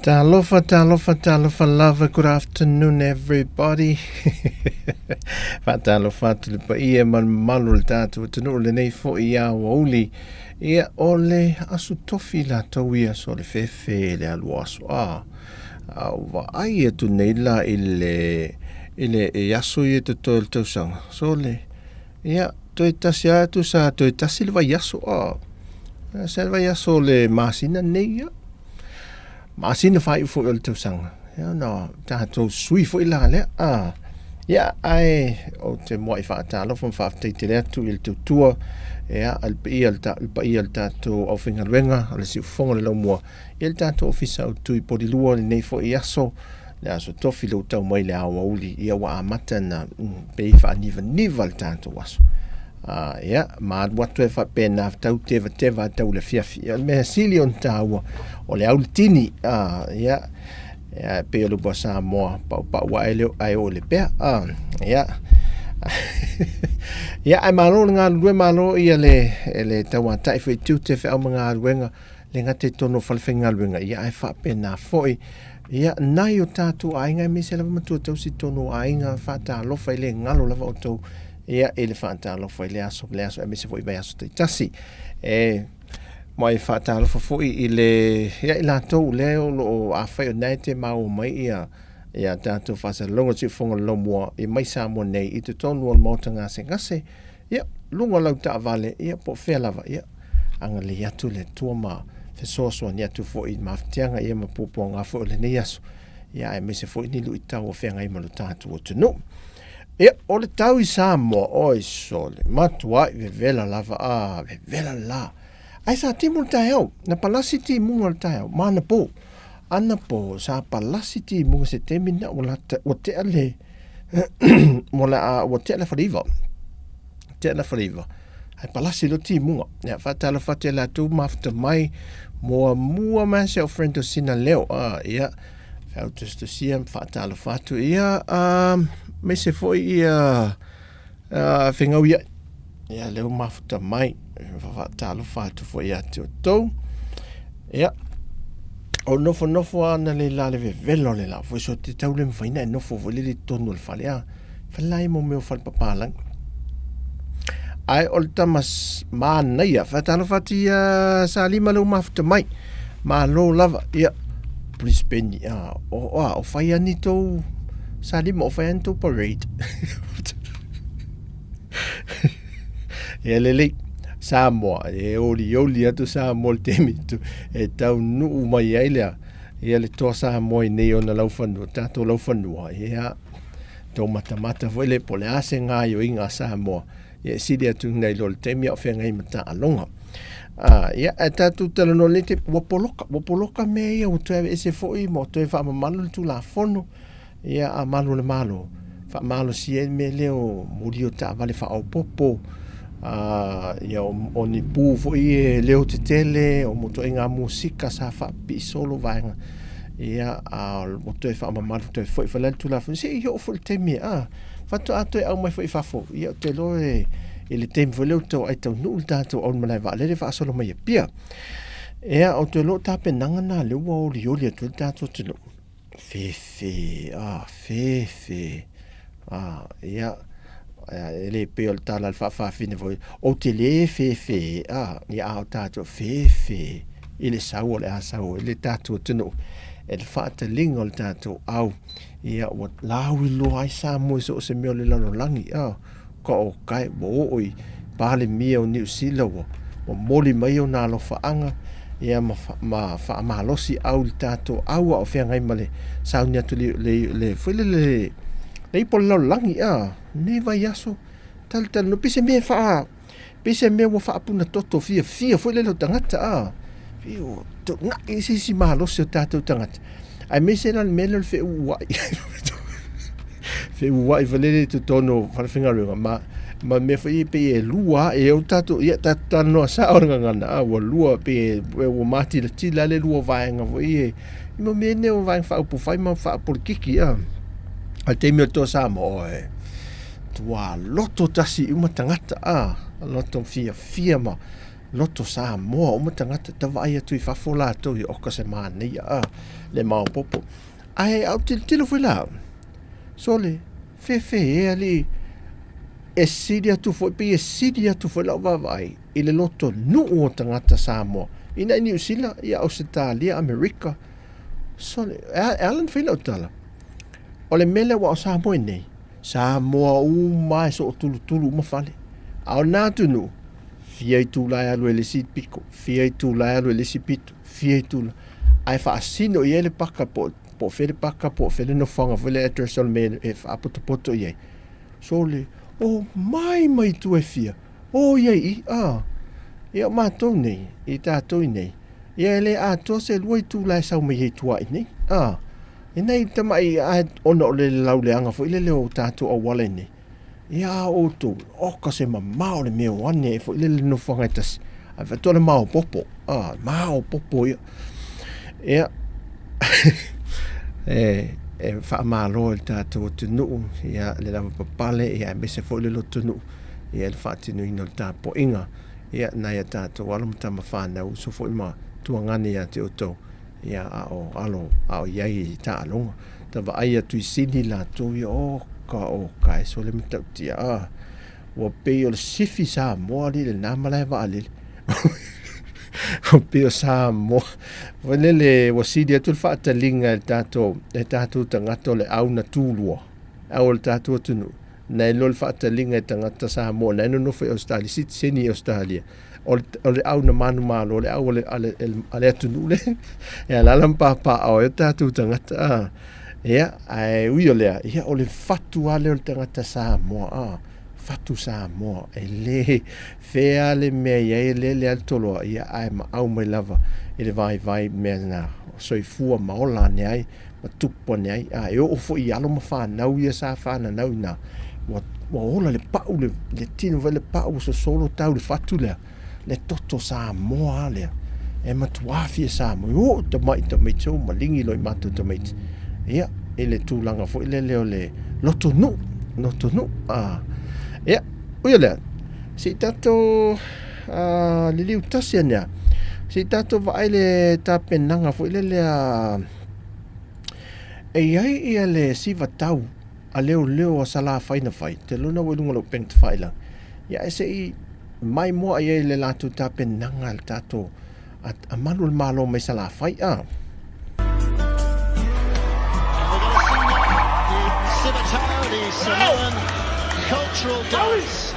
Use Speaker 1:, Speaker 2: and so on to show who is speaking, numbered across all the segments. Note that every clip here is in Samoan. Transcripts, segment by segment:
Speaker 1: Talofa, talofa, talofa lava. Good afternoon, everybody. Faatalofa atu le paia ma le mamalu o le tatou atunuu lenei fo'i ia uauli. Ia, o le aso tofi latou ia so le fefe le alu aso a. A o vaai atu nei la i le i le i aso ia totoe o le tausaga. So le Ia, toe tasi lava atu sa toe tasi le vaiaso a. Sa le vaiaso o le masina nei ia. Masina faaiu foi o le tausaga. Ia ona tatou sui foi la lea. A. Ia, ae ou te muai faatalofa ma faafetai tele atu i le tautua ia, le paia le paia o le tatou aufaigaluega o le siufofoga o le laumua ia le tatou ofisa o Tui Polilua lenei foi aso le aso tofi le tau mai le aoauli ia ua amata na pei faanivaniva le tatou aso. Ia, ma alu atu e faapena tau tevateva tau le afiafi. Ia, o le mea sili ona taua o le aulitini. Ia, ia, pei o le upu a Samoa, paupau ae le ae o le pea. Ia, ia, ae malo le galulue, malo ia le, le tauatai foi tiute feau ma galuega le gata i totonu o falefaigaluega, ia ae faapena foi ia nai o tatou aiga aemaise lava matua tausi totonu o aiga faatalofa i le galo lava outou ia i le faatalofa i le aso le aso aemaise foi vaiaso taitasi e. Ma e faatalofa foi i le ia i latou lea o lo o afai o lena e te maua mai ia ia tatou faasalalauga siufofoga o le Laumua i mai Samoa nei i totonu o le Maota Gasegase, ia luga o lau taavale, ia po o fea lava, ia agalelei atu le Atua ma fesoasoani atu foi i mafatiaga ia ma puapuaga foi o lenei aso, ia aemaise foi ni luitau o feagai ma lo tatou atunuu. Ia, o le tau i Samoa, oi sole, matuai vevela lava, a, vevela la. Ae sa timu le taeao, na palasi timuga o le taeao, ma anapo. Anapo, sa palasi timuga se taimi na ua lata, ua tea le, ua la, ua tea le faleiva. Tea le faleiva. Ae palasi loa timuga. Ia, faatalofa atu ia latou mafuta mai, muamua mai si au friend o sina leo. Ah, ia, feautusitusia ma faatalofa atu. Ia, aemaise foi ia, fegauiai. Ia, lea ua mafuta mai. Faatalofa atu foi ia te outou. Ia, o nofonofo ana le la le vevela o le la foi so te tau le mawhai na e nofo foi le le tonu o le fale a. Fale la e mo mea o fale papalangi. Ae o le tama manaia, faatalofa atu ia Salima lea ua mafuta mai. Malo lava, ia, Brisbane, a, o, a, o fai ani tou, Salima, o fai ani tou parade. Ia lelei, Samoa, e olioli atu Samoa i le taimi tu, e taunuu mai ai lea, ia le toa Samoa i nei ona laufanua, tatou laufanua, ia, tou matamata foi le po o le a se gaoioiga a Samoa, ia e sili atu nai lo le taimi a o feagai ma taaloga. Ia, ae tatou talanoa i lenei taimi, ua poloka, ua poloka mea ia ua toe aveese foi ma ua toe faamamalu le Tulafono, ia, a malu o le Malo, faamalosia ai le mea lea o moli o taavale faaopoopo, ia, o ni pu foi e leo tetele, o ituaiga musika sa faapipii solo vaega, ia, a ua toe faamamalu toe foi foi la le Tulafono, se i oo foi i le taimi, a, faatoa toe aumai foi i fafo, ia, ou te iloa i le taimi foi lea ua tau ai taunuu le tatou au i le malae vaalele faasolo mai Apia. Ia, ou te iloa o tapenaga na lea ua olioli atu ai le tatou atunuu. Fefe, ah, fefe, ah, ia, e le pei o le tala a le faafafine foi, ou te lē fefe, ah, ia a o tatou fefe i le sau o le a sau ai le tatou atunuu e le faataliga o le tatou au, ia ua lauiloa ai Samoa i so o se mea o le lalolagi, ah. Ka o kai ua oo i Palemia o Niu Sila ua momoli mai ona alofaaga ia ma, ma faamalosi au i le tatou au a o feagai ma le sauni atu le, le, le, foi le, le, le ipo le lalolagi a nei vaiaso talitali no pei se mea e faa pei se mea ua faapuna toto fiafia foi lele o tagata a pei ua tuuna'i se isi malosi o tatou tagata aemaise la le mea lea o le feʻuʻuaʻi feʻuʻuaʻi foi lele i totonu o falefaigaluega ma ma mea foi ia pei e lua e o tatou ia tatou talanoa sao le gagana a ua lua pei e ua matilatila le lua vaega foi ia i mo mea nei o vaega faaupufai ma faapolikiki a a le taimi o le Toa Samoa oe tua loto tasi uma tagata a loto fiafia ma loto Samoa uma tagata tau vaai atu i fafo latou i oka se manaia a le maopopo ae au tilotilo foi la sole fefe e alii e sili atu foi pei e sili atu foi lau vaavaai i le loto nuu o tagata Samoa ina i Niu Sila ia Ausetalia Amerika sole e ala ona fai lau tala o le mea lea ua o Samoa i nei Samoa uma e sootulutulu uma fale a o nā atunuu fia itula e alu ai i le isi pito, fia itula e alu ai i le isi pito, fia itula. Ae faasino i ai le paka po o fea le paka po o fea le nofoaga foi le address o le mea e faapotopoto i ai. Sole, o mai mai tua e fia, o i ai i, a. Ia o matou nei, i tatou i nei, ia e le atoa se lua itula e sau mai ai i tua i nei, a. E nai tamai, ae ona o le lauleaga foi lele o tatou auala i nei, Ia a outou, oka se mamao le mea o ane e foi lele nofoaga e tasi. Ae faatoa le maopopo. Ah, maopopo ia. Ia, e, e faamalo i le tatou atunuu, ia, le lavapapale, ia, aemaise foi le lotonuu, ia, le faatinoina o le tapuaiga, ia, nai a tatou alo ma tama fanau, uso foi ma tuagane ia te outou, ia, a o alo, a o i ai i taaloga. Ta vaai atu i Sini latou ia, oka oka e sole matautia a. Ua pei o le sifi Samoa alii lena malae vaalele. Ua pei o Samoa foi lele ua sili atu le faataliga e le tatou e tatou tagata o le au na tulua au o le tatou atunuu nai lo le faataliga e tagata Samoa na e nonofo i Ausetalia sitiseni i Ausetalia o le, o le au na manumalo o le au a le, a le, a le atunuu le e alaala ma papaaao ai o tatou tagata a. Ia, ae ui o lea, ia o le fatu lava lea o le tagata Samoa a fatu Samoa e le fea le mea i ai e lele lava le toloa ia ae maau mai lava i le vaivai mea na soifua ma ola ane ai ma tupu ane ai a e oo foi i alo ma fanau ia sa fananau i ina ua, ua ola le pau le, le tino foi le pau ua sosolo tau le fatu lea le toto Samoa lea e matuā fia Samoa e oo tamai tamaiti o maligi loa i matou tamaiti ia i le tulaga foi lele o le lotonuu lotonuu a ia ui o lea se i tatou liliu tasi ane a se i tatou vaai le tapenaga foi lele a e i ai ia le siva tau a leoleo a Salafai na fai, te lona ua i luga o lou upega tafailagi, ia ae se i maimoa i ai le latou tapenaga a le tatou a malu o le Malo mai Salafai a.
Speaker 2: Cultural dance.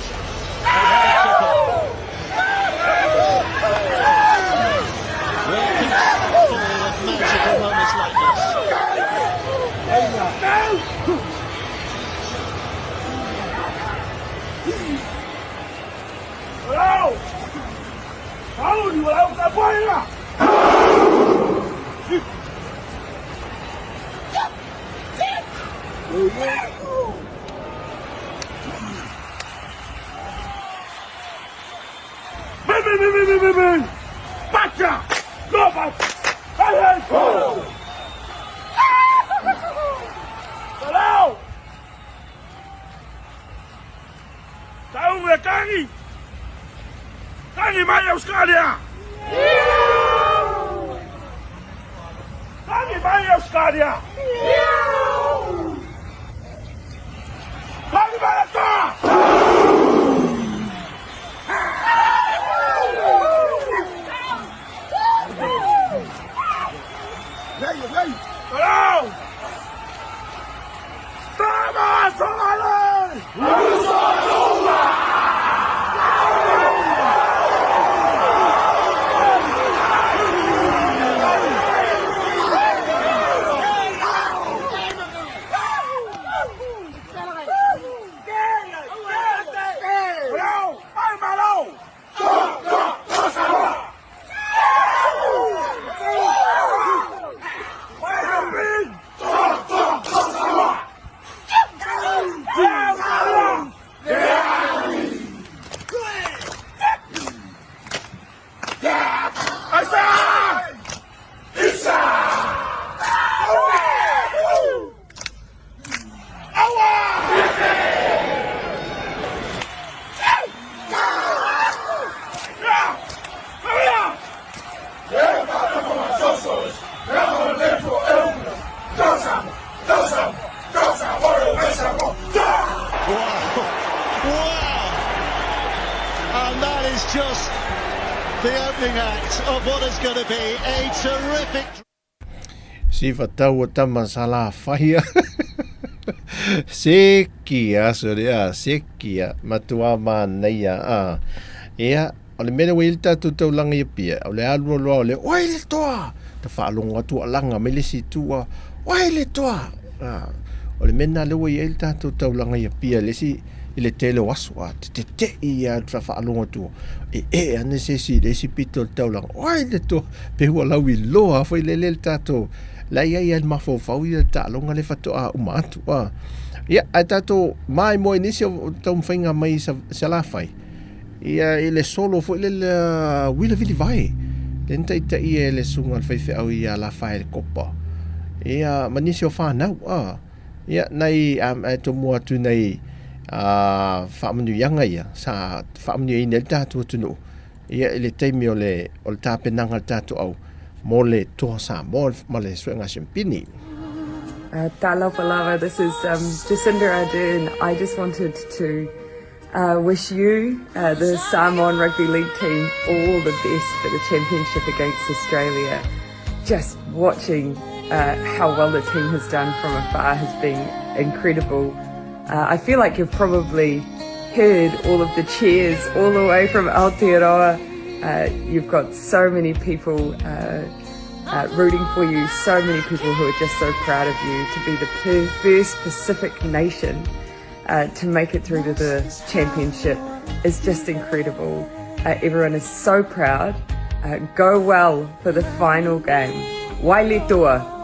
Speaker 2: And that is just the opening act of what is going to be a terrific
Speaker 1: Sifa taua tama Salafai a. Seki a, sorry a, seki a, matua mānaia a. Ia, o le mea lea ua i ai le tatou taulaga i Apia, o le alu alu lava o le, Oi le toa! Ta faalogo atu ua laga mai le isi itu a, Oi le toa! A, o le mea lena lea ua i ai le tatou taulaga i Apia i le isi, i le tele o aso, a, te tete'i lava ta faalogo atu, e ee ane se isi i le isi pito o le taulaga, Oi le toa! Pei ua lauiloa foi lele le tatou, la e i ai lava i le mafaufau ia le taaloga lea faatoa uma atu, a. Ia, ae tatou maimoa i nisi o taumafaiga mai i Salafai, Ia i le solo foi lele a Uila Vilivae, lea na taitaia e le susuga a le faifeau ia Lafaele Kopa, ia ma nisi o fanau, a, ia nai ae tomua atu nai faamanuiaga ia sa faamanuiaina ai le tatou atunuu, ia i le taimi o le o le tapenaga a le tatou au mo le Toa Samoa ma le Suega Siampini.
Speaker 3: Talofa lava, this is um, Jacinda Ardern. I just wanted to. uh, wish you, uh, the Samoan Rugby League team, all the best for the championship against Australia. Just watching uh, how well the team has done from afar has been incredible. Uh, I feel like you've probably heard all of the cheers all the way from Aotearoa. Uh, you've got so many people uh, uh, rooting for you, so many people who are just so proud of you to be the first Pacific nation uh, to make it through to the championship is just incredible. Uh, everyone is so proud. Uh, go well for the final game. Wailetoa!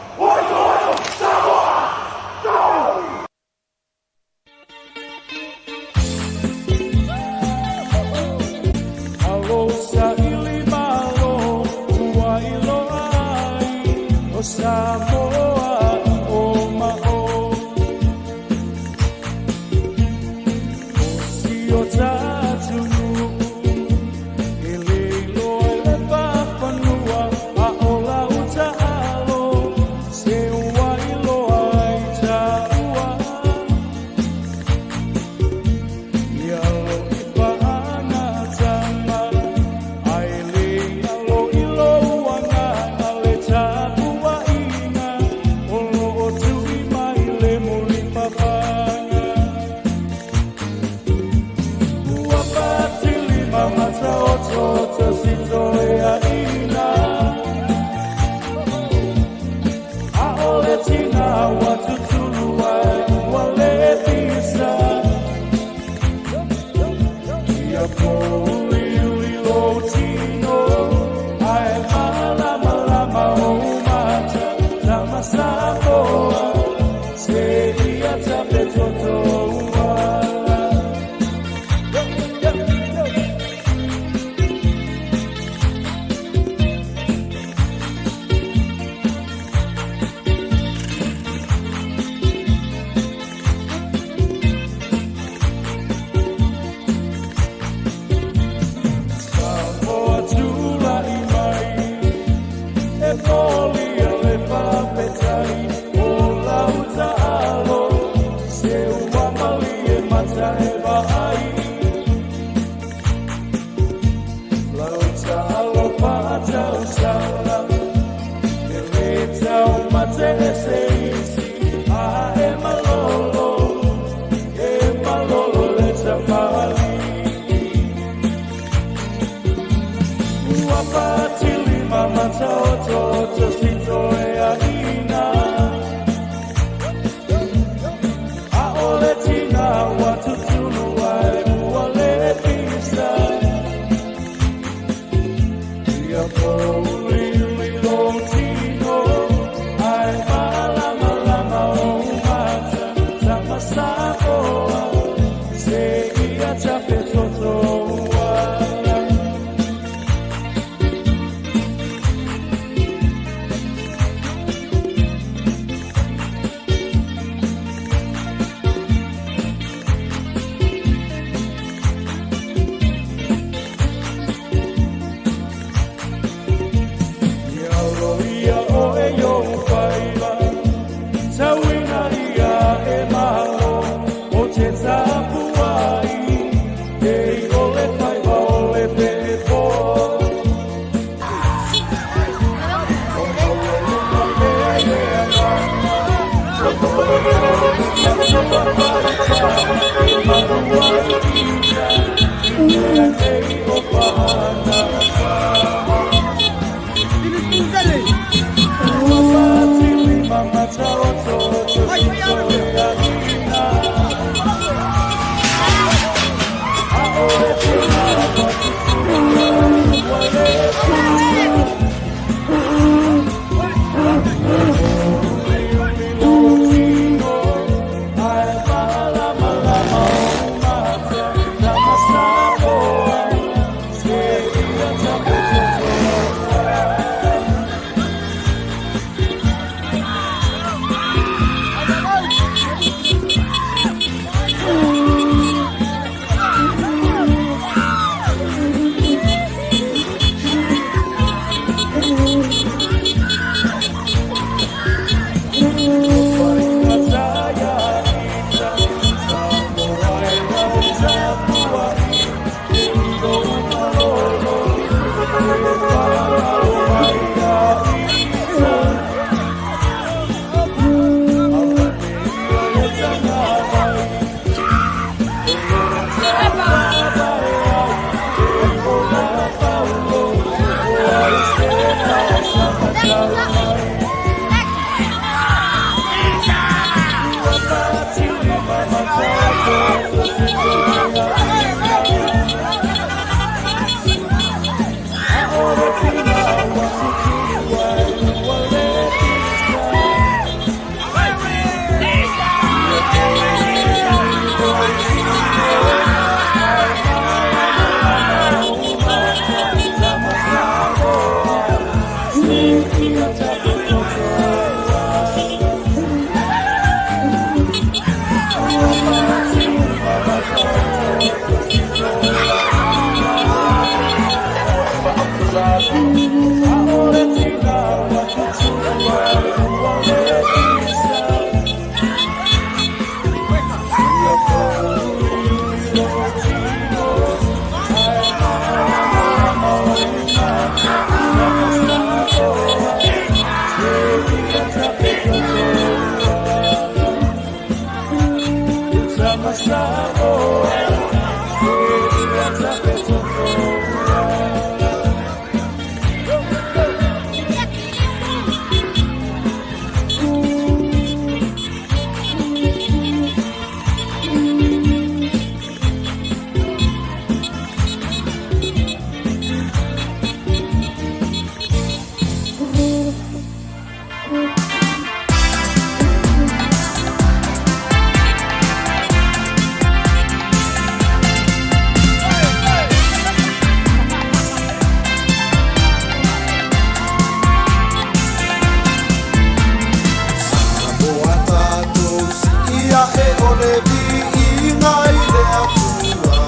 Speaker 2: le viiga i le Atua.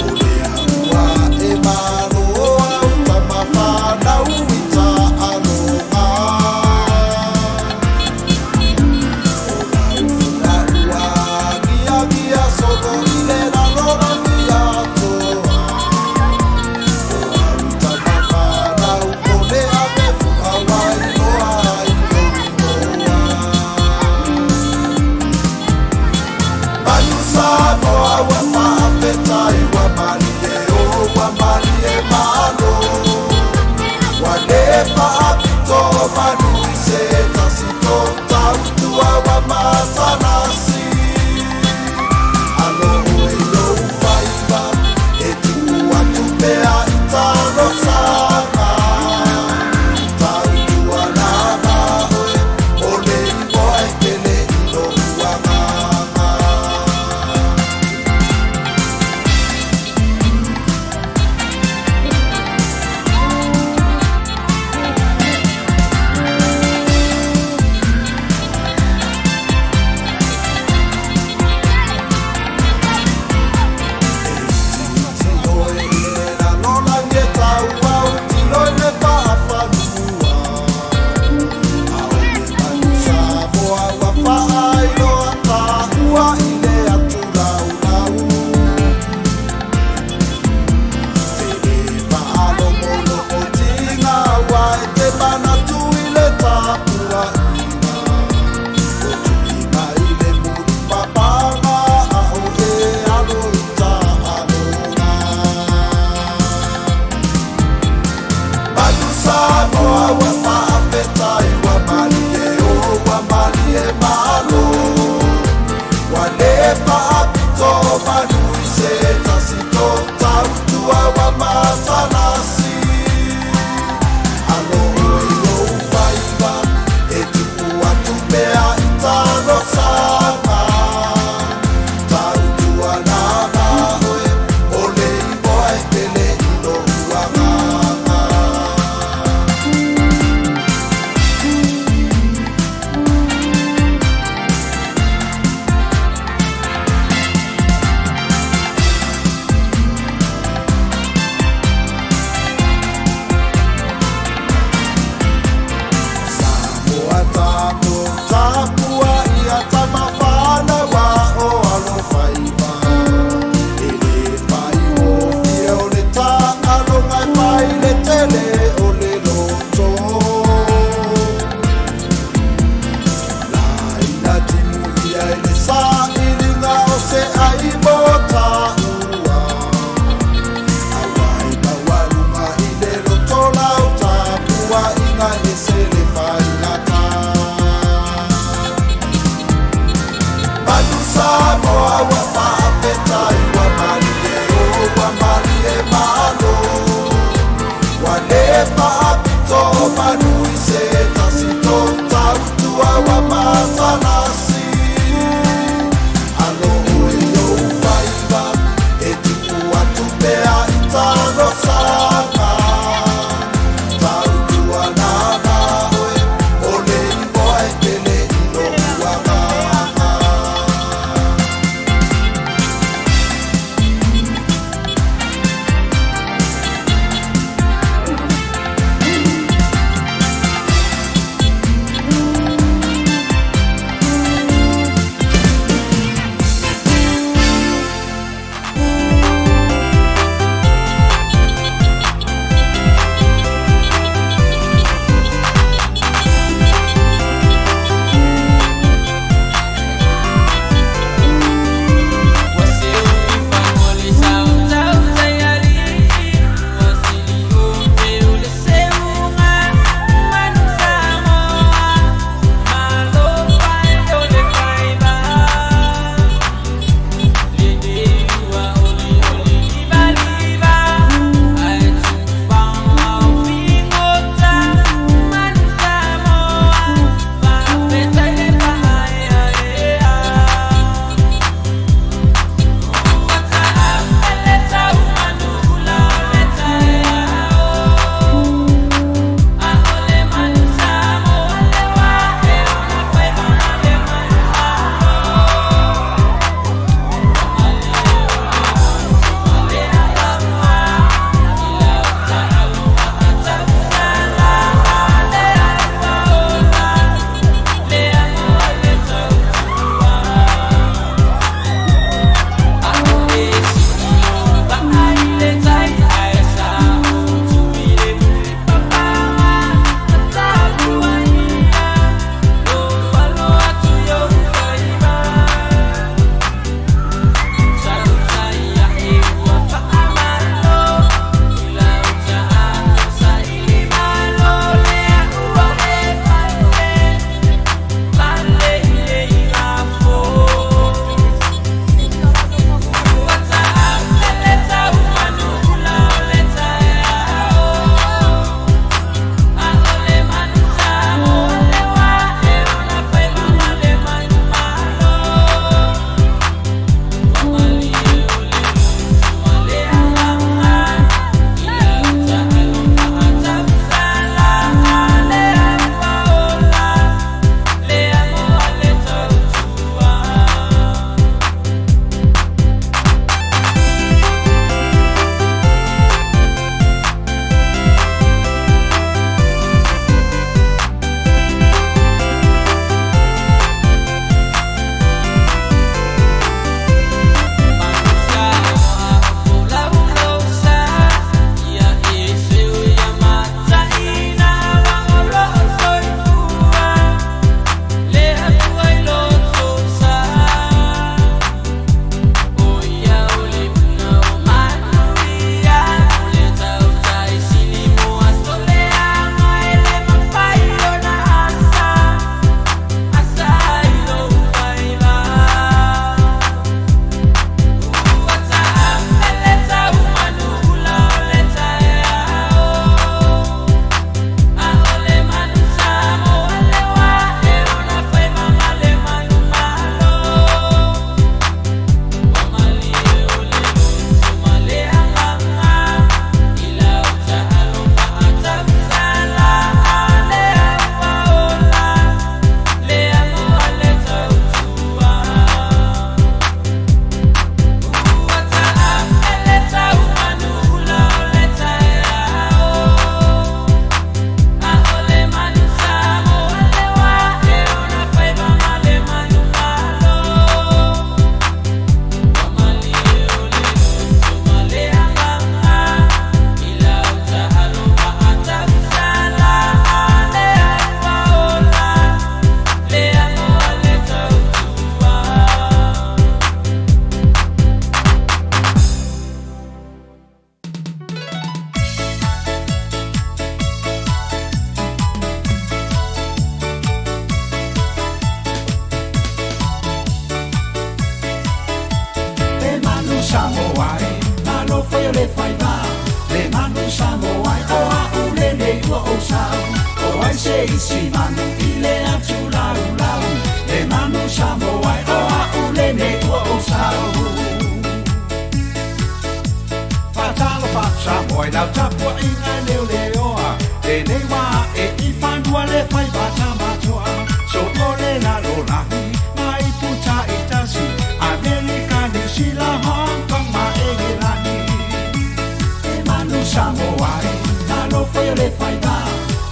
Speaker 2: O lea ua e malo au tama fanau i taaloga. O lau fua ua agiagia solo i le lalolagi atoa. O au tama fanau o le ave fua wailoa i lou igoa. Manu Samoa ua faafetai ua malie o ua malie malo. Ua le faapito manu i se tasi tautua ua matalasi. Alo oe i lou faiva e tuu atu pea i talosaga. Tautua lava oe o le igoa e pele i lou agaga. E itiiti oe i le lalolagi e tauau tilo i le faafanua. A o le manu Samoa ua faailoa taua i le atu laulau. Te le faalogologo tiga ua e te manatu i le tapuaiga. O tuli mai le mulipapaga a o e alo i taaloga. Manu Samoa ua faafetai ua malie o ua malie malo. Ua le faapito manu i se tasi tautua ua matalasi. Alo oe i lou faiva e tuu atu pea i talosaga. Tautua lava oe o le igoa e pele i lou agaga. Samoa tatou tapuai a tama fanau a o alo faiva. E le faigofie o le taaloga e fai le tele o le loto. Laina timu ia i le sailiga o se ai mo taua. Aua e maualuga i le loto lau tapuaiga e se le faigata. Manu Samoa ua faafetai ua malie o ua malie malo. Ua le faapito manu i se tasi tautua ua matalasi. Alo oe i lou faiva e tuu atu pea i talosaga. Tautua lava oe o le igoa e pele i lou agaga. faia le faiva Le manu Samoa e o a'u lenei ua ou sau O ai se isi manu i le atu laulau Le manu Samoa e o a'u lenei ua ou sau Faatalofa atu Samoa i lau tapuaiga e leoleoa Lenei wā e i fanua le faiva tamatoa So o le lalolagi ma ipu taitasi Amerika, Niu Sila, Hong Kong ma Engelani Le manu Samoa e, talofa ia le faiva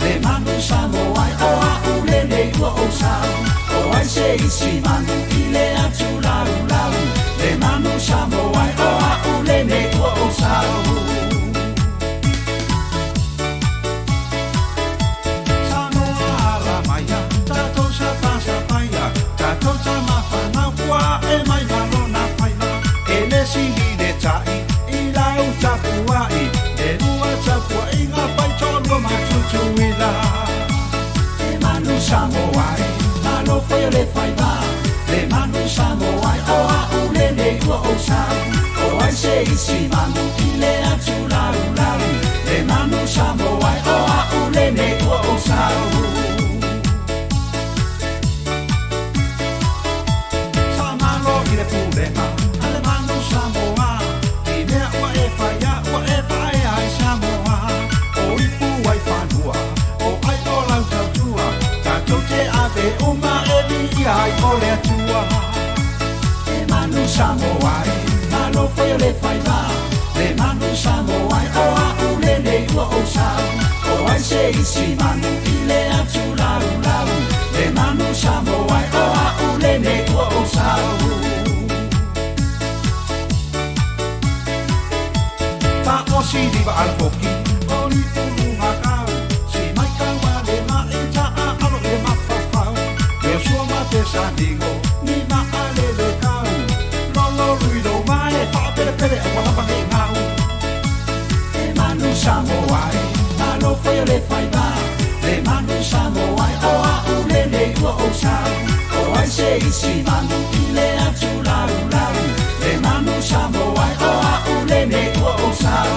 Speaker 2: Le manu Samoa e, o a'u lenei ua ou sau O ai se isi manu i le atu laulau Le manu Samoa e, o a'u lenei ua ou sau Samoa ala maia, tatou sapasapaia, tatou tama fanau ua e mai ma lona faiva. E le sili le ta'i i lau tapua'i, le lua tapuaiga fai toalua ma Tutuila. Le manu Samoa e, talofa ia le faiva, le manu Samoa e, o a'u lenei ua ou sau. O ai se isi manu i le atu laulau, le manu Samoa e, o a'u lenei ua ou sau. Faamalo i le pulega a le manu Samoa, i mea ua e faia ua e faaea ai Samoa. O ipu ai fanua, o ai o lau tautua, tatou te ave uma e viia ai o le Atua. Le manu Samoa e, talofa ia le faiva, le manu Samoa e, o a'u lenei ua ou sau. O ai se isi manu i le atu laulau, le manu Samoa e, o a'u lenei ua ou sau. Taosi liva alafoki, o ni ulu ngakau, si mai kau a le ma'i ta'a alo i le mafaufau. Iosua ma te saningo, ni maa le le kau, lolo lui lou mae, faapelepele aua lava nei gau. Le manu Samoa e, talofa ia le faiva, le manu Samoa e, o a'u lenei ua ou sau. O ai se isi manu i le atu laulau, le manu Samoa e, o a'u lenei ua ou sau.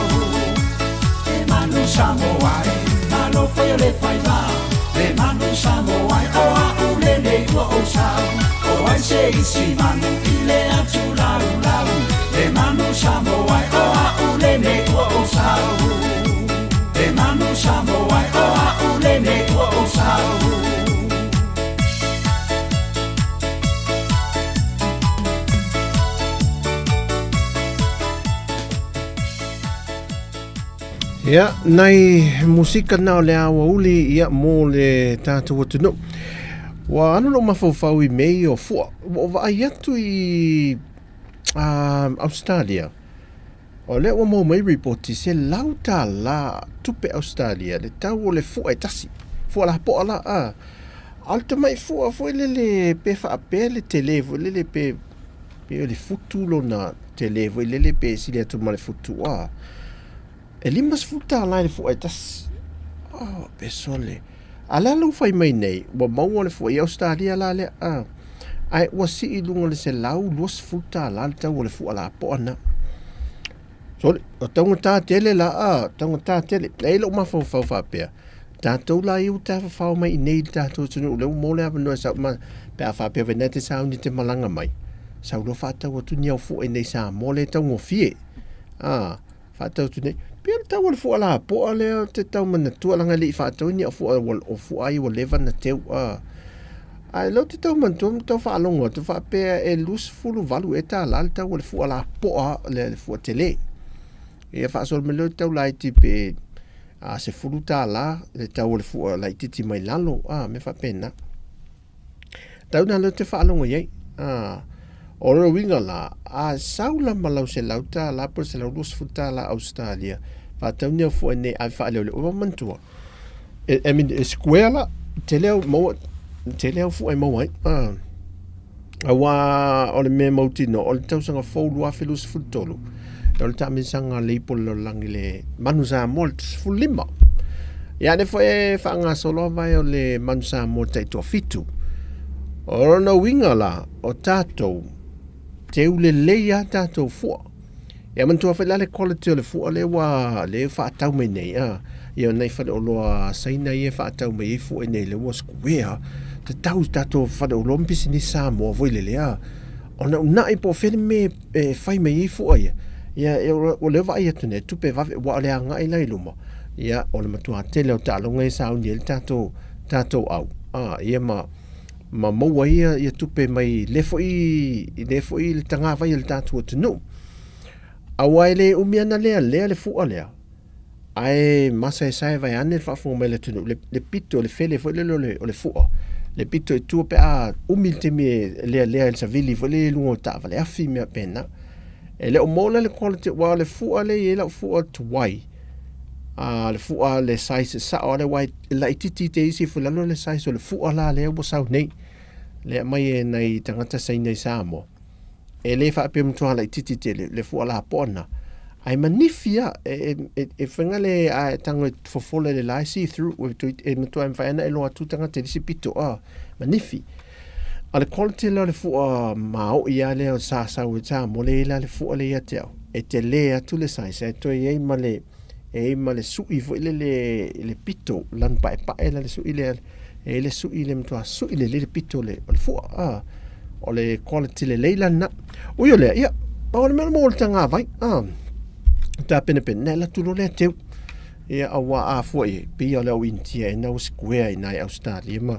Speaker 2: Le manu Samoa e, talofa ia le faiva, le manu Samoa e, o a'u lenei ua ou sau. O ai se isi manu i le atu laulau, le manu Samoa e, o a'u lenei ua ou sau. Le manu Samoa e, o a'u lenei ua ou sau.
Speaker 1: Ia, nai musika na o le aoauli ia mo le tātou atunuu. Ua alu lou mafaufau i mea ia o fua. Ua ou vaai atu i Australia. O lea ua maua mai ripoti, $100 tupe Australia le tau o le fua e tasi. Fua lapoa la, a. A o le tamai fua foi lele pe faapea le tele foi lele pe pe o le futu lona tele foi lele pe sili atu ma le futu, a. E $50 i le fua e tasi. Oh, pe sole. A le a lou fai mai nei, ua maua le fua i Australia la lea, a. Ae ua sii i luga o le $120 le tau o le fua lapoa na. Sole, o taugata tele la, a, taugata tele. E i ai lou mafaufau faapea, tatou la ia ua tafafao mai i nei i le tatou atunuu, lea ua maua le avanoa e sau ma, pe a faapea foi na e te sauni te malaga mai, sau loa faatau atu ni au fua i nei Samoa lea e taugofie. A, faatau atu nei. Pei o le tau o le fua lapoa lea ou te tau manatua leaga e le i faatauina ni au fua o fua ai ua leva ona teu a. Ae lea ou te tau manatua ma tau faalogo atu faapea e $28 ea tala le tau o le fua lapoa le fua tele. Ia faasolo mai lea o le tau laiti pe a $10 le tau o le fua laitiiti mai lalo a mea faapena. Tau na lea ou te faalogo i ai. A, o lona uiga la, a sau la ma lau $100 po o le $120 Ausetalia, faatau ni au fua nei ave faaleoleo, ua manatua, e, I mean, e square la, tele au maua, tele au fua e maua ai. A, aua o le mea mautinoa, o le tausaga fou 2023, o le taamilosaga a le ipu o le lalolagi le Manu Samoa le 15. Ia lea foi e faagasolo a vae o le Manu Samoa le taitoafitu. O lona uiga la, o tatou, teu lelei a tatou fua. Ia manatua foi la le quality o le fua lea ua lea e faatau mai nei a. Ia o nai faleoloa a Saina ia e faatau mai ai fua i nei lea ua square tatau i tatou faleoloa ma pisinisi Samoa foi lele a. Ona uunai po o fea le mea e fai mai ai fua ia. Ia o lea vaai atu nei tupe vave aua o le agai la i luma. Ia o le matua tele o taaloga ia e sauni ai le tatou tatou au a ia ma ma maua ai ia, ia tupe mai lea foi lea foi le tagavai o le tatou atunuu. Aua e le umi ana lea lea le fua lea, ae masaesae vaeane le faafofoga mai a le atunuu, le, le pito, le fele foi lele o le, o le fua, le pito i tua pe a umi le taimi e lealea i le savili foi lele i luga o taavale afi mea faapena. E le o maua la le quality, aua o le fua lea e i ai lau fua tuai, a le fua le size sao lea aua e laitiiti te isi ifo i lalo le size o le fua la lea ua sau nei, lea aumai e nai tagata Saina i Samoa. E le faapea matua laitiiti tele le fua lapoa lena, ae manifi lava, e, e, e faiga le a e tago e fofola i le la e see through, e matua e mafai ona e iloa atu tagata i le isi pito, a, manifi. A le quality lea o le fua maoi lava lea sa sau i Samoa lea e i ai la le fua lea ia te au, e tele atu le size ae toe i ai ma le, e i ai ma le sui foi lele i le pito, lanu paepae la le sui lea, e i ai le sui le matua sui lelei le pito o le, o le fua. Ah, o le quality lelei la lena. Ui o lea, ia, pau o le mea mo le tagavai, ah, tapenapena, na e alu atu loa lea teu. Ia, aua a fua i ai, pei o le au Initia e na ua square i ina i Ausetalia ma,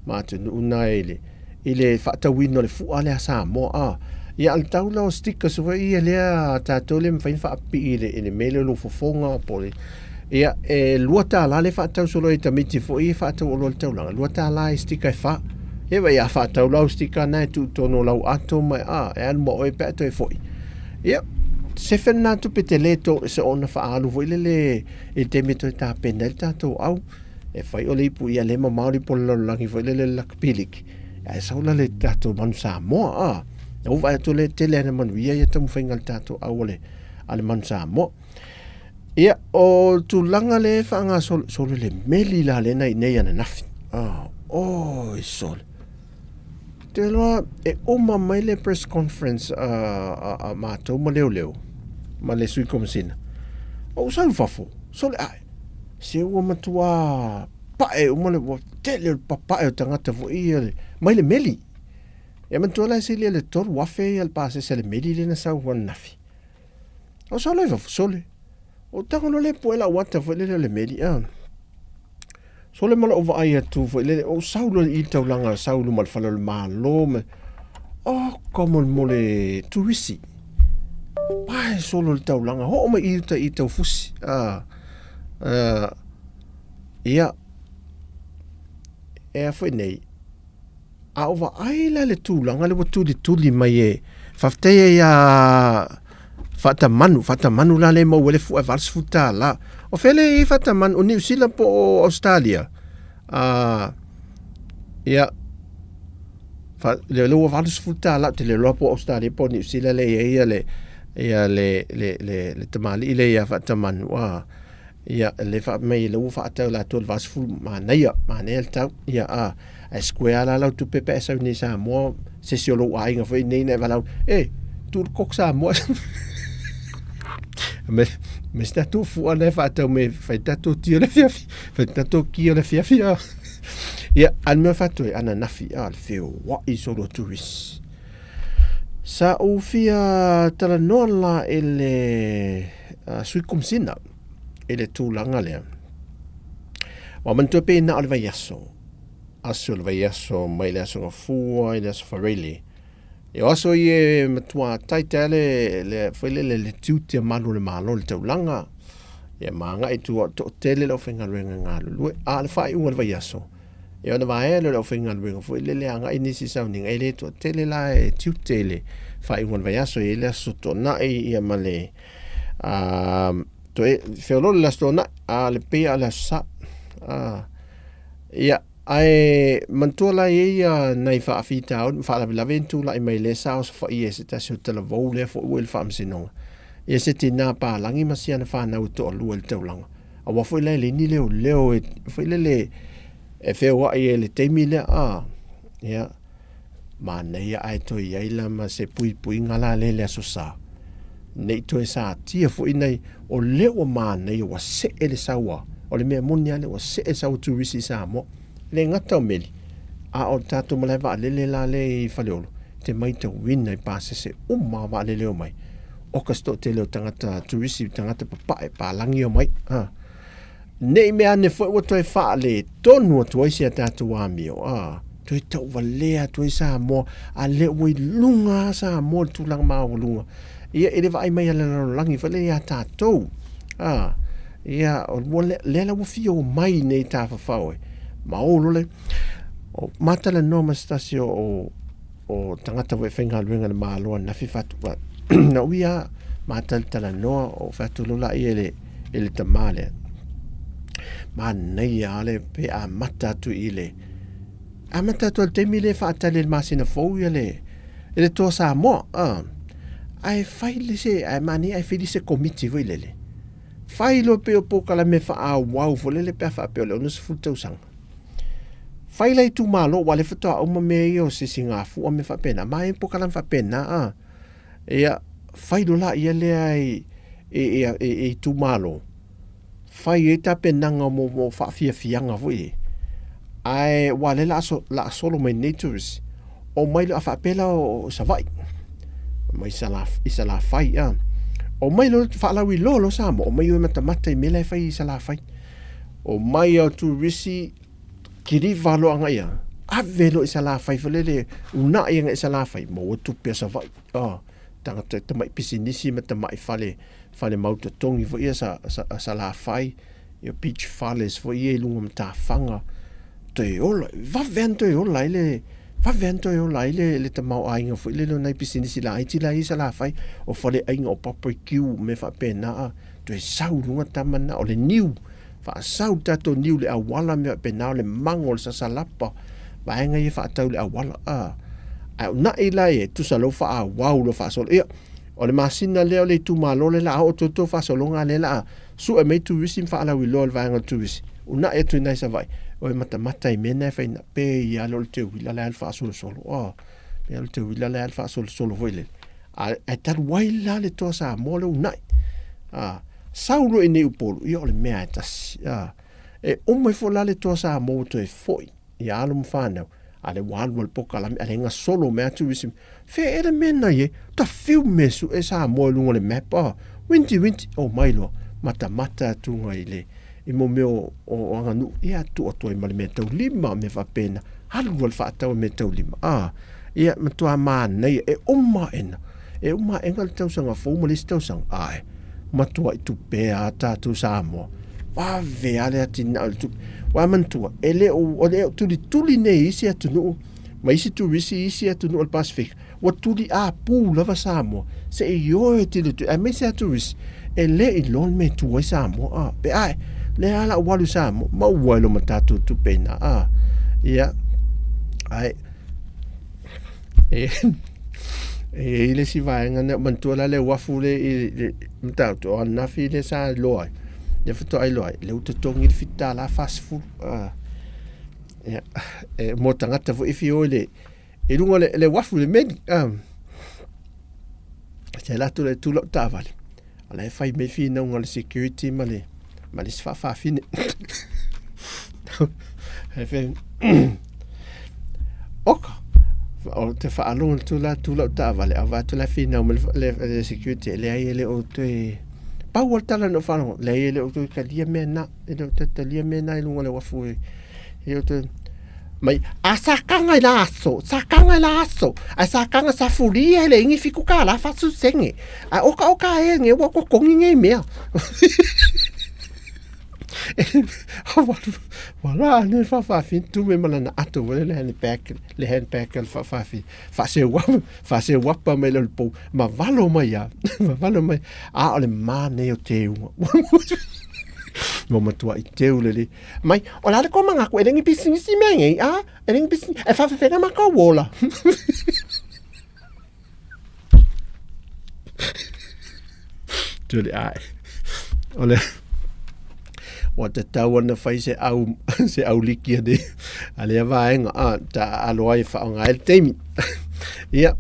Speaker 1: ma atunuu na i le, i le faatauina o le fua lea a Samoa. A, ia, a o le tau la o stickers foi ia lea a tatou lea e mafai ona faapipii i le, i le mea lea o lou fofoga po o le, ia, e $2 lea e faatau solo e tamaiti foi ia e faatau oloa i le taulaga, $2 i sticker e fa. Ia vaai, a faatau la au sticker na e tuu i totonu o lau ato ma, a, e alu ma oe pe a toe foi. Ia, sefe lena tupe tele to se ona faaalu foi lele i le taimi e toe tapena ai le tatou au. E fai o le ipu ia le mamao le ipu o le lalolagi foi lele le lakapi liki. Ae sau la le tatou manu Samoa, a. Na ou vaai atu le tele ana manuia ia taumafaiga a le tatou au a le, a le manu Samoa. Ia, o tulaga le faagasolo, solo le meli la le na i nei ananafi. Ah, oi sole. Te loa, e uma mai le press conference a, a, a mātou ma leoleo, ma le sui komisina. Ou sau i fafo, sole ae. Se ua matua pae uma le, ua tele o le papae o tagata foi ia le, mai le meli. E manatua la e sili le 3,000 ia le pasese a le meli lea na sau ananafi. O sau loa i fafo, sole. O tago loa le pue lau ata foi lele o le meli, a. Sole ma lou vaai atu foi lele, ou sau loa i le taulaga, sau i luma o le fale o le Malo, ma, oh, ka molemole turisi. Pae solo le taulaga, oo mai i uta i Taufusi. A, a, ia, e a foi nei, A o vaai la le tulaga lea ua tulituli mai e faafetai ai ia Faatamanu, Faatamanu la lea e maua ai le fua e $80. O fea lea e i ai Faatamanu, o Niu Sila po o Ausetalia? Uh, ia, fa, lea ua $80, ou te le iloa po o Ausetalia po o Niu Sila lea e i ai ia le, ia le, le, le, le tamalii lea ia Faatamanu. Uh, Ia, le faa mai le ua faatau latou le 80 manaia, manaia le tau. Ia, a, ae square la lau tupe pe a e sau nei i Samoa, se isi o lou aiga foi nei na e valaau, e, tu le koko Samoa. Me, me se tatou fua na e faatau me fai tatou ti o le afiafi, fai tatou ki o le afiafi. A. Ia, a le mea faatoe, ananafi, a, le feoai solo turisi. Sa ou fia talanoa la i le uh, sui komisina i le tulaga lea. Ua manatua pei na o le vaiaso, aso o le vaiaso mai le aso Gafua i le aso Faraile. E o aso ia e matua taita le, le, foi le, le, le tiute a malu o le Malo le taulaga. Ia ma agai tua o toatele le aufaigaluega e galulue. A o le faaiuga o le vaiaso, E ona vaea lea o le aufaigaluega foi lele agai nisi sauniga e le toatele la e tiute i le faaiuga o le vaiaso e i ai le aso Toonai ia ma le toe feoloolo le aso Toonai a o le pei lava o le aso Sa. Ia ae manatua la e i ai ia nai faafitauli ma faalavelave na tulai mai lea sa osofaia e se tasi o talavou lea foi ua i le faamasinoga ia se tinā palagi ma si ana fanau e toalua i le taulaga. Aua foi la e leai ni leoleo e foi lele e feoai ai i le taimi lea a ia manaia ae toe i ai la ma se puipuiga la lea i le Aso Sa. Nei toe satia foi nei, o lea ua manaia ua see le saua. O le mea moni lava lea ua see le saua turisi i Samoa. E le gata o meli, a o le tatou malae vaalele la lea i Faleolo, e te maitauina i pasese uma a vaalele e omai, oka se toatele o tagata turisi, tagata papae, palagi e omai. Ha. Ne i mea ane foi ua toe faaletonu atu ai si a tatou amio, a, toe tauvalea atu ai Samoa, a lea ua i luga lava Samoa i le tulaga maualuga. Ia, i le vaai mai a le lalolagi foi lea ia tatou, a, ia, o lea, lea la ua fia omai nei tafafao e, ma o loa le, o, ma talanoa ma se tasi o, o, o tagata foi e faigaluega i le Malo ananafi fatu, na ui a ma talatalanoa o fai atu loa laia i le, i le tamā lea. Manaia lava le pe amata atu i le, amata atu i le taimi lea e faatali ai i le masina fou ia le, i le Toa Samoa. Ae fai le se, ae manaia ae fai le se komiti foi lele. Fai loa pei o polokalame faaauau foi lele pe a faapea o le 60 tausaga. Fai la itumalo aua o lea faatoa uma mea ia o sisigafua ma mea faapena, ma e polokalame faapena a. Ia, fai loa laia lea i, i, i, i, i itumalo, fai ai tapenaga mo, mo faafiafiaga foi ia. Ae aua o lea la so, la solo mai nei tourist, omai loa a faapea la o Savaii, omai i Salafai a. Omai loa faalauiloa loa Samoa, omai o e matamata i mea la e fai i Salafai. Omai a o turisi kiliva loa agai ia, ave loa i Salafai foi lele, uunai agai i Salafai, maua tupe a Savaii. Oh, tagata tamai pisinisi ma tamai fale, fale mau totogi foi ia sa, sa, Salafai, ia beach fales foi ia i luga o matafaga, toe ola, vave lava ona toe ola ai le, vave lava ona toe ola ai le, le tamaoaiga foi lele o nai pisinisi laiti la ia i Salafai, o faleaiga, o barbecue, mea faapena, a, toe sau i luga tama na, o le niu, faasau le tatou niu i le auala mea faapena, o le mago, o le sasalapa, vaega ia e faatau i le auala, a, ae uunai la ia, tusa o lea ua faaauau loa faasolo, ia, o le masina lea o le itumalo lea o le a oo atu ai le tou faasologa lea o le a sue mai turisi ma faalauiloa i le vaega o le turisi, uunai atu i nai Savaii, o e matamata i mea na e fai na, pei lava lea o le teuila la e alu faasolosolo, oh, pei lava o le teuila la e alu faasolosolo foi lele. Ae talu ai la le Toa Samoa lea uunai. A, sau loa i nei Upolu, ia o le mea e tasi. A, e uma ifo la le Toa Samoa ua toe foi i alo ma fanau, a lea ua alu ma le polokalame, a lea e gasolo mai lava turisi. Fea ea le mea na i ai? Tafiu mea sue Samoa i luga o le map, a, winti winti, omai loa, matamata atuga i le, i mo mea o, o aganuu, ia tuu atu ai ma le meataulima, mea faapena, alu a le faatau i meataulima, a, ia matua manaia, e uma aena, e uma aena le tausaga fou ma le isi tausaga, ae, matuai tupe a tatou Samoa, vave a le atinae o le tupe. Ua manatua, e le o, o le o tulituli nei isi atunuu, ma isi turisi i isi atunuu o le Pasefika, ua tuli apū lava Samoa, se i o e tilotilo, aemaise lava turisi, e le iloa le mea e tu ai Samoa, a, pe ae, lea lava la ua alu i Samoa, maua ai loa ma tatou tupe i ina, a, ia, ae, e, e i ai le isi vaega na, manatua la le uafu le i le Matautu, o ananafi lea sa iloa ai, lea faatoa iloa ai, lea ua totogi le $7.40, a, ia, e, mo tagata foi e fia o i le, i luga o le, le uafu i le meli. Ah. Se la tu le tu lau taavale. A la e fai mai finauga o le security ma le, ma le isi faafafine. E fai, Oka, o te whaalogo tu la tu lau taavale, a vae atu la finau ma le, le, le security, e leai e le o toe, pau o le tala na ou faalogo, leai e le o toe talia mea na, e le o toe talia mea na i luga o le uafu e, e le o toe, mai, a sakanga i la aso, sakanga i la aso, a sakanga safuria e le ingi fiku ka la fasu senge, a oka oka e nge ua kokongi ngei mea. Wala ne whawhawhi, tu me mana na ato wale le handbag, le handbag le whawhawhi, whase wapa, whase wapa mai le pou, ma valo mai a, ma valo mai, a o le mā nei o te unga. Mo matua i teu lele. Mai, o la le komanga ku e lengi pisinisi mea ngei, a, e lengi pisinisi, e whawhewhenga ma kau ola. Tuli ai. O le, ua tatau ona fai se au, se au liki a le, a lea vaega, a, ta alo ai e whaonga ai le taimi. Ia,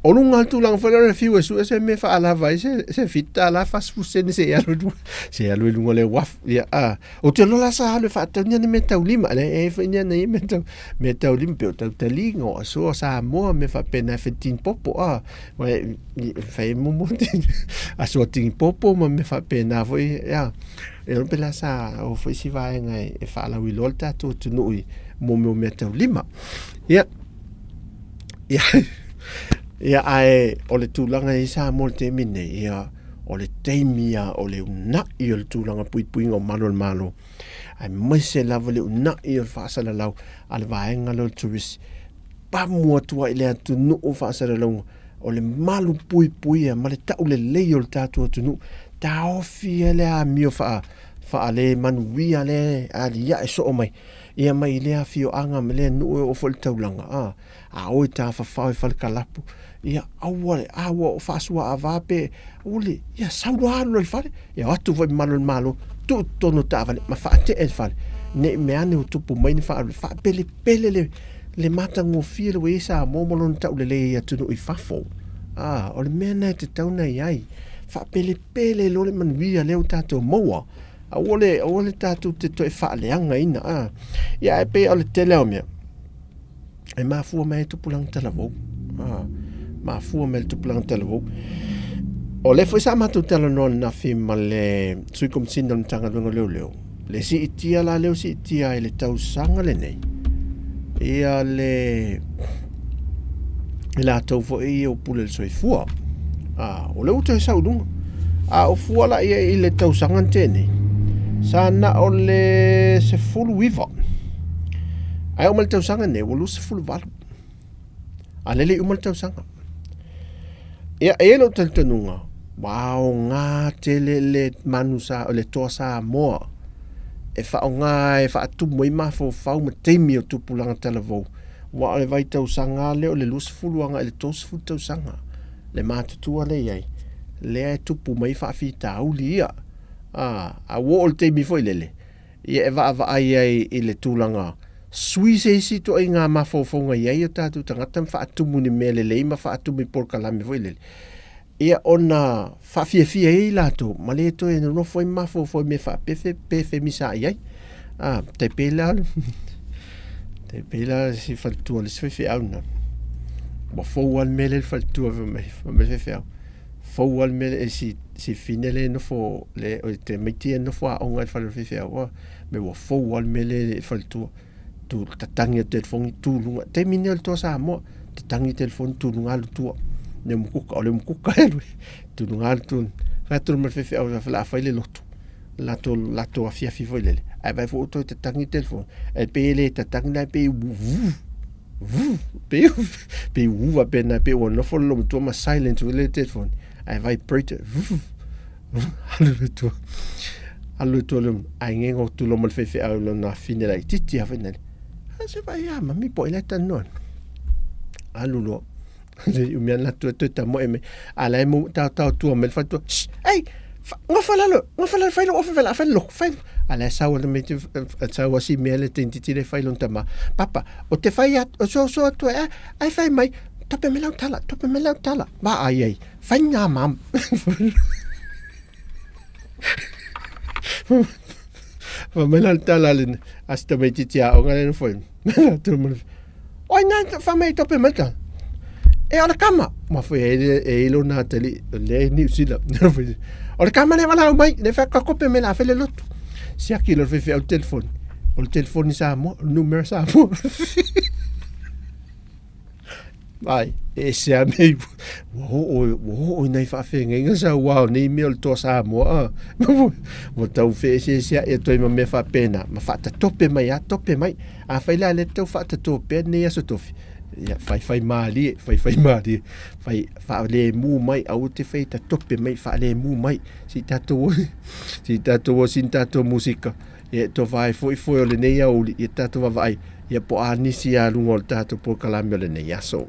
Speaker 1: O luga o le tulaga foi lea o le fiu e sue se mea e faalava ai se, se $7 40 sene se i alu i luga, se i alu i luga o le uafu. Ia, a, ou te iloa la sa alu e faatau ni ana meataulima, leai, e i ai foi ni ana ia meatau, meataulima pei o tautaliga, o aso o Samoa, mea faapena e fai tinipopo, a, e fai ai muamua aso tinipopo ma mea faapena foi, ia. E iloa pe la sa oo foi si vaega e faalauiloa le tatou atunuu i mo mea o meataulima. Ia, Ia, ia ae o le tulaga i Samoa i le taimi nei, ia, o le taimi ia o le una'i o le tulaga puipuiga o malu o le Malo, aemaise lava le una'i o le faasalalau a le vaega lea o le tourist, pamu atu ai i le atunuu faasalalauga, o le malu puipuia ma le taulelei o le tatou atunuu, taofi ai le amio faa, faalemanuia lea e aliae soo mai. Ia mai i lea afioaga ma lea nuu e oo foi i le taulaga, a, a o e tafafao i falekalapu, ia aua le, a ua faasuaava pe, aua le, ia sau loa alu loa i le fale, ia o atu foi malu o le Malo, tuu i totonu o taavale ma faatea i le fale, ne i meaane ua tupu mai ni faalavelave, faapelepele le, le matagofie le ua i ai Samoa ma lona taulelei i atunuu i fafo. A, o le mea lena e tatau ona i ai, faapelepele loa le manuia lea ua tatou maua. Aua le, aua le tatou te toe faaleagaina, a. Ia, ae pei o le tele o mea, e mafua mai ai tupulaga talavou. A, mafua mai le tupulaga talavou. O lea foi sa matou talanoa ananafi ma le Sui Komesina o le Matagaluega o Leoleo, le siitia la lea ua siitia ai i le tausaga lenei, ia le i latou foi ia ua pule i le soifua. A, o lea ua toe sau i luga. A o fua la i ai i le tausaga na tea nei, sa na o le 19. Ae oo mai le tausaga nei, ua 28. A lea e le i uma le tausaga. Ia, e i ai lou talitonuga, ua aoga tele le manu sa, le toa Samoa e faaaoga e faatumu ai mafaufau ma taimi o tupulaga talavou. Aua o le vaitausaga lava lea o le 20 agai i le 30 tausaga le matutua lea i ai, lea e tupu mai ai faafitauli ia. A, a ua oo i le taimi foi lele, ia e vaavaai ai i le tulaga sui se isi ituaiga mafaufauga i ai o tatou tagata ma faatumu i ni mea lelei ma faatumu i polokalame foi lele, ia ona faafiafia ai latou ma le toe nonofo ai ma mafaufau i mea faapefe pe femisaai ai. A, tai pei la, tai pei la si faletua le isi faifeau na. Ua fou lava le mea lea i le faletua fai mai, fai mai le faifeau, fou lava le mea lea, si, si fine lea e nofo, le, o le tamaiti e nofo aoga i le fale o le faifeau, me ua fou lava le mea lea i le faletua. Tu, tatangi o telefoni tu luga. Taimi nei o le toa Samoa, tatangi telefoni tu luga alu tua. Ne mukuka, o le mukuka e alu, tu luga alu tua. Fai atu ma le faifeau, o le a fai le lotu. Latou, latou afiafi foi lele. Ae vaai foi ua toe tatangi le telefoni. E pei e le tatangi la e pei vu, vu, pei, pei vu faapena, pei ua nofo le loomatua ma silent foi lele telefoni. Ae vibrate, vu, vu, alu le tua. Alu le tua le, ae ngego atu loa ma le faifeau i lona afine laitiiti lava foi lele. A se vaai a mami po o ai la e talanoa. Alu loa. Le umi ana atu e toe tamoe mai. A la e mo taotao tua mai le faletua. Shh, ei, gofa lalo, gofa lalo, fai lou ofe fai la, fai le loku, fai. A la e sau ana mai te, sau a si mea le tamaitiiti le fai lona tama. Papa, o te fai atu, o soso atu e, ai fai mai, tope mai lau tala, tope mai lau tala. Ma ai ai, fai ngā mam. Fai mai la le tala a le, a si tamaitiiti aoga lea na fai. Oi nā, wha mai tope mai ta. E o le kama. Ma foi e e e ilo nā tali, le New Zealand. O le kama le wala mai, le wha kakope me la whele lotu. Siaki lo whewhe au telefoni. O le telefoni Samoa, o le numera Samoa. Ai, e ese a mea i, ua oo, ua oo i nai faafeagaiga sa ua o nei mea o le toa Samoa, a. Ua tau feeseesea'i atu ai ma mea faapena, ma faatatope mai lava, tope mai. Afai la lea e tau faatatopea lenei Aso Tofi, ia faifai malie, faifai malie, fai faalemu mai, aua te fai tatope mai, faalemu mai, se i tatou, se i tatou osi ni tatou musika. Ia e tofa ai foi foe o lenei aoauli, ia tatou vaavaai, ia po o a nisi a luga o le tatou polokalame o lenei aso.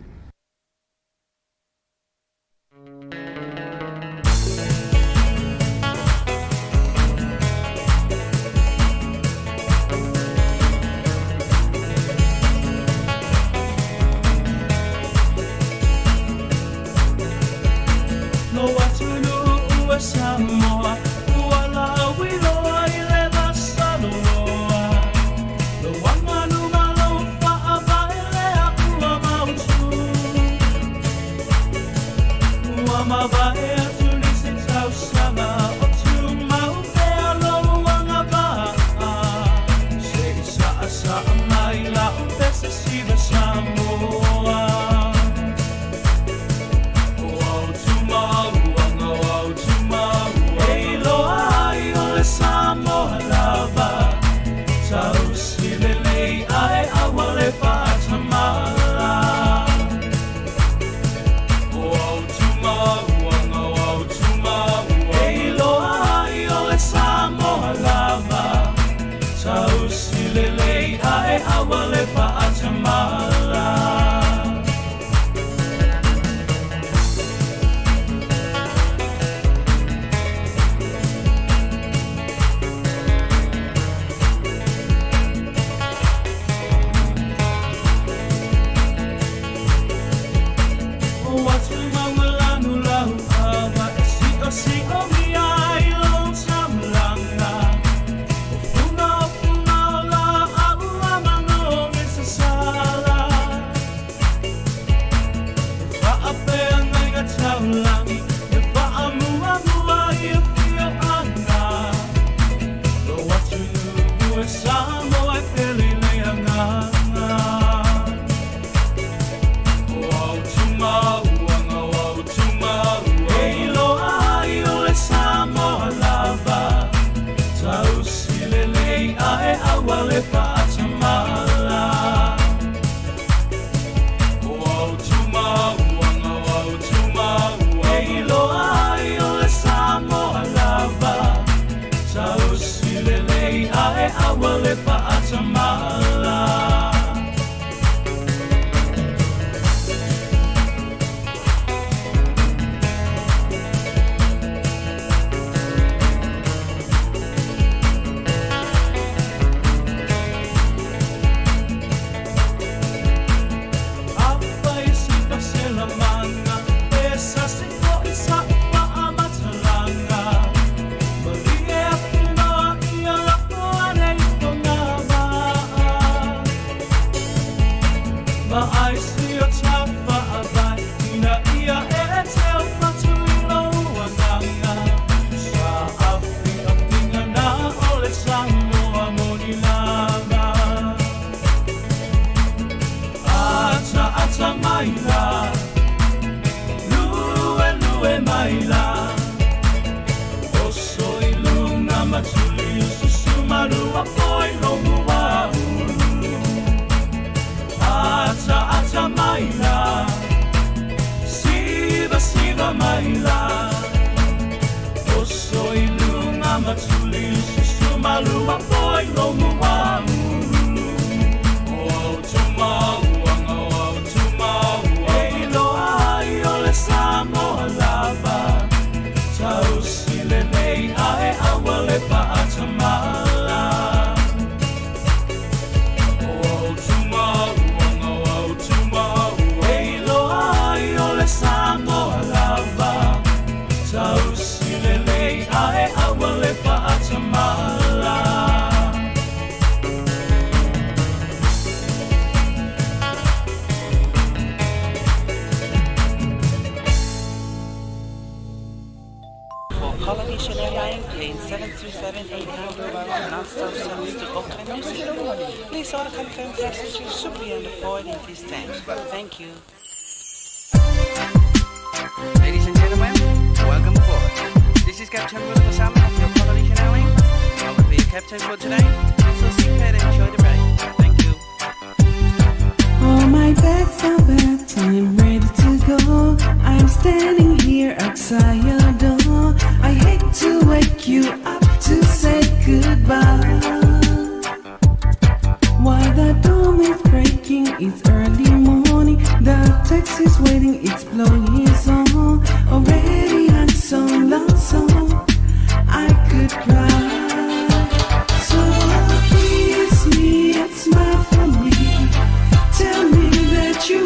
Speaker 4: It's early morning, the taxi's waiting, it's blowing his.